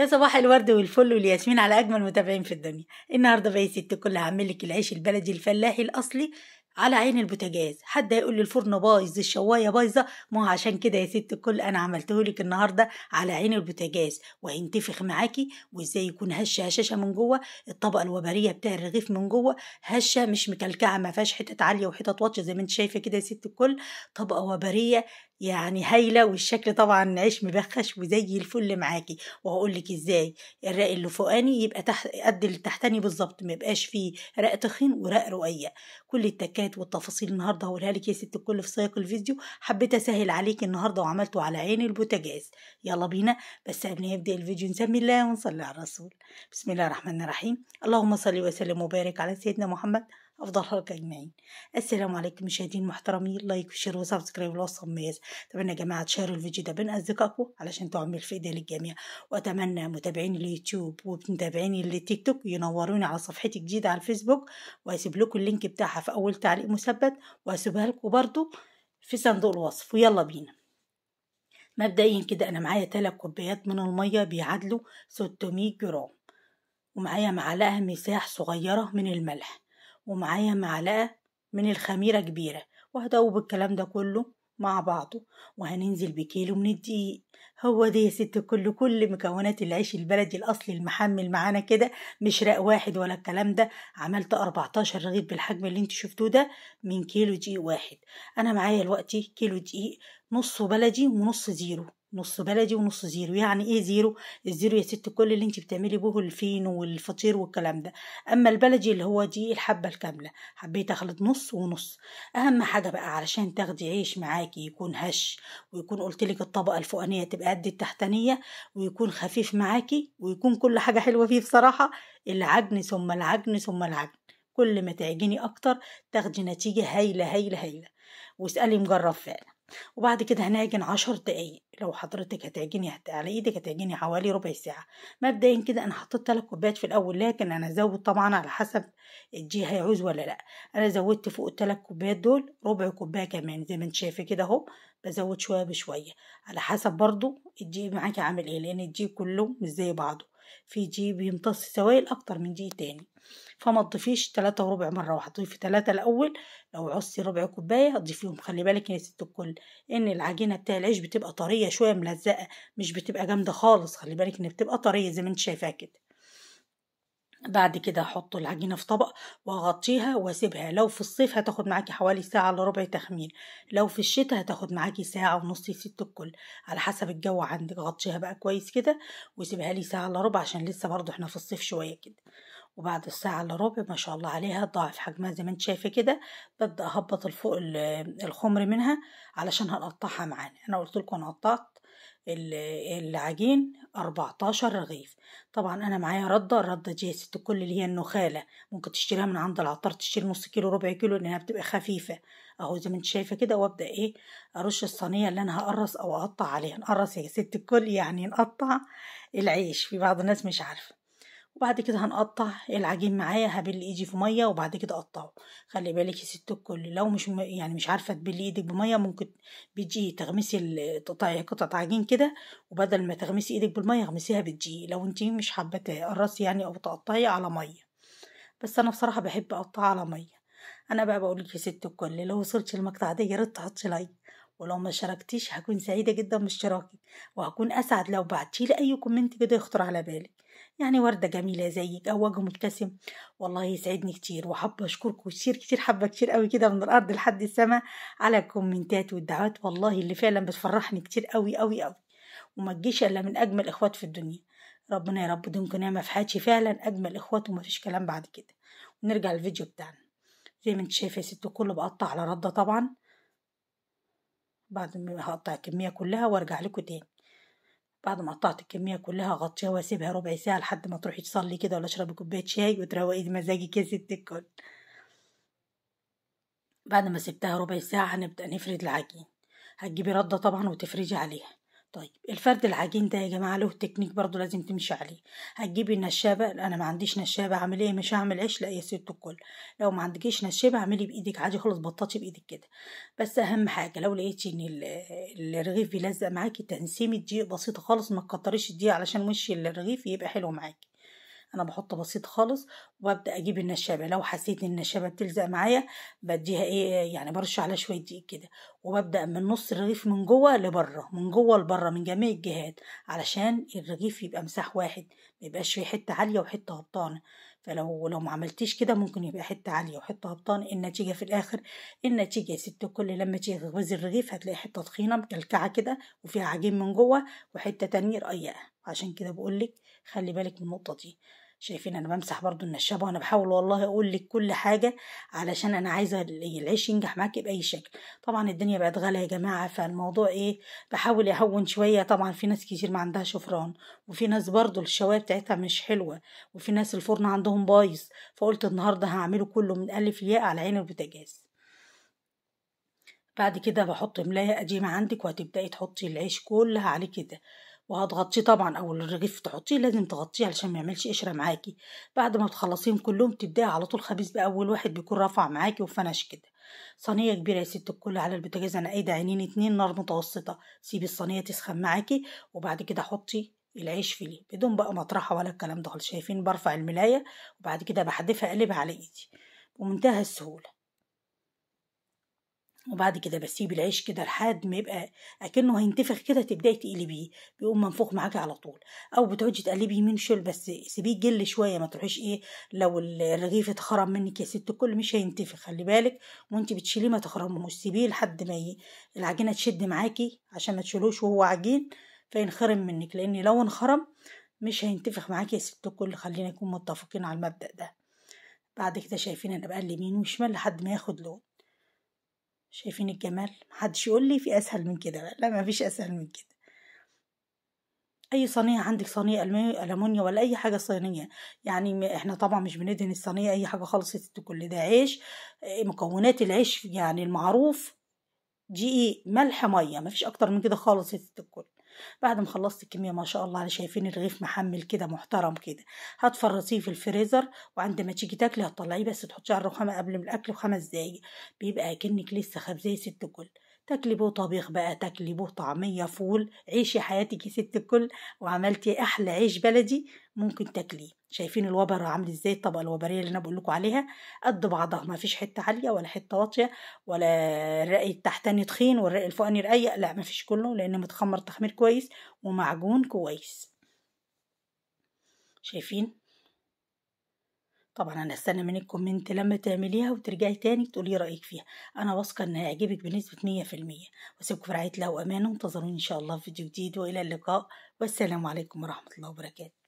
يا صباح الورد والفل والياسمين على اجمل متابعين في الدنيا. النهارده بقى يا ست الكل هعمل لك العيش البلدي الفلاحي الاصلي على عين البوتاجاز. حد هيقول لي الفرن بايظ، الشوايه بايظة، ما هو عشان كده يا ست الكل انا عملته لك النهارده على عين البوتاجاز، وهينتفخ معاكي، وازاي يكون هشه هشاشة من جوه، الطبقة الوبريه بتاع الرغيف من جوه هشه مش مكلكعه، ما فيهاش حتت عالية وحتت واطية زي ما انت شايفه كده يا ست الكل. طبقه وبريه يعني هايلة، والشكل طبعا عيش مبخش وزي الفل معاكي. وهقول لك ازاي الرق اللي فوقاني يبقى تحت قد اللي تحتاني بالظبط، ما يبقاش فيه رق تخين ورق رقيق. كل التكات والتفاصيل النهارده هقولها لك يا ست الكل في سياق الفيديو. حبيت اسهل عليك النهارده وعملته على عين البوتاجاز. يلا بينا، بس قبل ما نبدا الفيديو نسمي الله ونصلي على الرسول. بسم الله الرحمن الرحيم، اللهم صل وسلم وبارك على سيدنا محمد افضل خلق اجمعين. السلام عليكم مشاهدين المحترمين، like و share و subscribe والوصف مميز. اتمنى يا جماعة تشيروا الفيديو ده بين اصدقائكم علشان تعمل الفائدة للجميع، واتمنى متابعين اليوتيوب ومتابعين التيك توك ينوروني على صفحتي الجديدة على الفيسبوك، وهسيب لكم ال link بتاعها في اول تعليق مثبت، وهسيبها لكم برده في صندوق الوصف. ويلا بينا. مبدئيا كده انا معايا 3 كوبايات من المية بيعادلوا 600 جرام، ومعايا معلقه مساح صغيرة من الملح، ومعايا معلقه من الخميره كبيرة، وهدوب الكلام ده كله مع بعضه، وهننزل بكيلو من الدقيق. هو ده يا ست كل مكونات العيش البلدي الاصلي المحمل معانا كده، مش رق واحد ولا الكلام ده. عملت 14 رغيف بالحجم اللي انت شفتوه ده من كيلو دقيق واحد. انا معايا دلوقتي كيلو دقيق، نصه بلدي ونص زيرو، نص بلدي ونص زيرو. يعني ايه زيرو؟ الزيرو يا ست كل اللي انت بتعملي به الفين والفطير والكلام ده، اما البلدي اللي هو دي الحبة الكاملة. حبيت اخلط نص ونص. اهم حاجة بقى علشان تاخدي عيش معاكي يكون هش، ويكون قلتلك الطبقة الفوقانيه تبقى قد التحتانيه، ويكون خفيف معاكي، ويكون كل حاجة حلوة فيه بصراحة. العجن ثم العجن ثم العجن، كل ما تعجني اكتر تاخدي نتيجة هايلة هايلة هايلة، واسالي مجرب فعلا. وبعد كده هنعجن 10 دقايق. لو حضرتك هتعجني على ايدك هتعجني حوالي ربع ساعة. مبدئيا كده انا حطيت 3 كوبايات في الاول، لكن انا هزود طبعا على حسب الدقيق هيعوز ولا لا. انا زودت فوق ال3 كوبايات دول ربع كوباية كمان زي ما انت شايفه كده اهو، بزود شوية بشوية على حسب برضو الدقيق معاكي عامل ايه، لان الدقيق كله مش زي بعضه، في دقيق بيمتص سوائل اكتر من دقيق تاني. فما تضيفيش 3.25 مرة واحدة، ضيفي 3 الاول. لو عوزتي ربع كوباية ضيفيهم. خلي بالك يا ست الكل ان العجينة بتاع العيش بتبقى طرية شوية ملزقه، مش بتبقى جامدة خالص، خلي بالك ان بتبقى طرية زي ما انت شايفاها كده. بعد كده هحط العجينة في طبق واغطيها واسيبها. لو في الصيف هتاخد معاكي حوالي ساعة الا ربع تخمير، لو في الشتاء هتاخد معاكي ساعة ونص يا ست الكل على حسب الجو عندك. غطيها بقى كويس كده وسيبها لي ساعة الا ربع عشان لسه برضو احنا في الصيف شوية كده. وبعد الساعة الا ربع ما شاء الله عليها ضاعف حجمها زي ما انت شايفه كده. ببدا اهبط الفوق الخمر منها علشان هنقطعها معانا. انا قلت لكم انا قطعت العجين 14 رغيف. طبعا انا معايا رده، الردة دي يا ست الكل اللي هي النخاله، ممكن تشتريها من عند العطار، تشتري نص كيلو ربع كيلو لانها بتبقى خفيفة اهو زي ما انت شايفه كده. وابدا ايه ارش الصينية اللي انا هقرص او اقطع عليها. نقرص يا ست الكل يعني نقطع العيش، في بعض الناس مش عارفه. وبعد كده هنقطع العجين معايا، هبل ايدي في مية وبعد كده اقطعه. خلي بالك يا ست الكل لو مش يعني مش عارفه تبلي ايدك بميه، ممكن بدقيق تغمسي تقطعي قطعه عجين كده، وبدل ما تغمسي ايدك بالمية اغمسيها بالدقيق لو انت مش حابة تقرصي يعني او تقطعي على مية. بس انا بصراحة بحب اقطعها على مية. انا بقى بقول لك يا ست الكل لو وصلتي المقطع ده يا ريت تحطي like، ولو ما شاركتيش هكون سعيدة جدا باشتراكك، وهكون اسعد لو بعتيلي اي comment كده يخطر على بالك، يعني ورده جميلة زيك او وجه مبتسم، والله يسعدني كتير. وحابة اشكركم كتير كتير، حابة كتير قوي كده من الارض لحد السما على الكومنتات والدعوات، والله اللي فعلا بتفرحني كتير قوي قوي قوي، وما تجيش الا من اجمل اخوات في الدنيا. ربنا يا رب يديمكم نعمه في حياتي، فعلا اجمل اخوات ومفيش كلام بعد كده. ونرجع للفيديو بتاعنا. زي ما انت شايفه يا ست الكل بقطع على رده طبعا، بعد ما هقطع الكمية كلها وارجع لكم تاني. بعد ما قطعت الكمية كلها غطيها واسيبها ربع ساعة لحد ما تروحي تصلي كده ولا اشربي كوباية شاي وتروقي مزاجك يا ست الكل. بعد ما سبتها ربع ساعة هنبدا نفرد العجين. هتجيبي رده طبعا وتفردي عليها. طيب الفرد العجين ده يا جماعة له تكنيك برضو لازم تمشي عليه. هتجيبي النشابه، انا ما عنديش نشابه، اعمل ايه؟ مش هعمل عيش؟ لا يا ست الكل، لو ما عندكيش نشابه اعملي بايدك عادي خالص، بطاطي بايدك كده. بس اهم حاجة لو لقيتي ان الرغيف بيلزق معاكي تنسيمه دقيق بسيطة خالص، ما تكتريش الدقيق علشان وش الرغيف يبقى حلو معاكي. انا بحط بسيط خالص وببدا اجيب النشابه. لو حسيت ان النشابه بتلزق معايا بديها ايه يعني، برش عليها شوية دقيق كده، وببدا من نص الرغيف من جوه لبره، من جوه لبره، من جميع الجهات، علشان الرغيف يبقى مساح واحد، ما يبقاش فيه حتة عالية وحتة هبطانه. فلو ما عملتيش كده ممكن يبقى حتة عالية وحتة هبطانه. النتيجة في الاخر، النتيجة يا ست الكل لما تيجي تخبزي الرغيف هتلاقي حتة تخينة مكلكعه كده وفيها عجين من جوه، وحتة تانية رقيقه. عشان كده بقولك خلي بالك من النقطة دي. شايفين انا بمسح برضو النشابه، وانا بحاول والله اقول لك كل حاجة علشان انا عايزه العيش ينجح معاكي باي شكل. طبعا الدنيا بقت غالية يا جماعة، فالموضوع ايه، بحاول اهون شوية. طبعا في ناس كتير ما عندهاش فران، وفي ناس برضو الشوايه بتاعتها مش حلوة، وفي ناس الفرن عندهم بايظ، فقلت النهارده هعمله كله من الف لياء على عين البوتاجاز. بعد كده بحط ملايه قديمة عندك، وهتبداي تحطي العيش كلها عليه كده، وهتغطيه طبعا، او الرغيف تحطيه لازم تغطيه علشان ما يعملش قشرة معاكي. بعد ما تخلصيهم كلهم تبداي على طول خبيز باول واحد بيكون رفع معاكي وفنش كده. صينية كبيرة يا ست الكل على البوتاجاز، انا ايده عينين 2، نار متوسطه. سيبي الصينية تسخن معاكي، وبعد كده حطي العيش فيه بدون بقى مطرحه ولا الكلام ده خالص. شايفين برفع الملايه وبعد كده بحدفها اقلبها على ايدي بمنتهى السهولة. وبعد كده بسيب العيش كده لحد ما يبقى اكنه هينتفخ كده، تبداي تقلبيه، بيقوم منفوخ معاكي على طول. او بتقعدي تقلبي يمين شمال، بس سيبيه جل شوية، ما تروحيش ايه لو الرغيف اتخرم منك يا ست الكل مش هينتفخ، خلي بالك وانت بتشيليه ما تخرمهوش، سيبيه لحد ما العجينة تشد معاكي عشان ما تشيلوش وهو عجين فينخرم منك، لان لو انخرم مش هينتفخ معاكي يا ست الكل. خلينا نكون متفقين على المبدأ ده. بعد كده شايفين انا بقلب يمين وشمال لحد ما ياخد لون. شايفين الجمال؟ محدش يقول لي في اسهل من كده، لا مفيش اسهل من كده. اي صينية عندك، صينية المونيا ولا اي حاجة صينية، يعني احنا طبعا مش بندهن الصينية اي حاجة خالص، كل ده عيش. مكونات العيش يعني المعروف دقيق ملح مية، مفيش اكتر من كده خالص يا ست الكل. بعد ما خلصت الكمية ما شاء الله على، شايفين الرغيف محمل كده محترم كده، هتفرطيه في الفريزر، وعندما تيجي تاكلي هتطلعيه بس تحطيه على الرخامه قبل من الاكل ب5 دقايق، بيبقى كأنك لسه خبزيه ست الكل. تاكلي بيه طبيخ بقى، تاكلي بيه طعميه فول، عيشي حياتك يا ست الكل، وعملتي احلى عيش بلدي ممكن تاكليه. شايفين الوبر عامل ازاي؟ الطبقة الوبريه اللي انا بقول لكم عليها قد بعضها، ما فيش حتة عالية ولا حتة واطية، ولا الرقي التحتاني تخين والرقي الفوقاني رقيق، لا ما فيش، كله لان متخمر تخمير كويس ومعجون كويس. شايفين؟ طبعا انا هستنى منك comment لما تعمليها وترجعي تاني تقولي رايك فيها، انا واثقة ان هيعجبك بنسبة 100%. واسيبكم في رعاية الله وامانه، وانتظروني ان شاء الله في فيديو جديد، والى اللقاء، والسلام عليكم ورحمة الله وبركاته.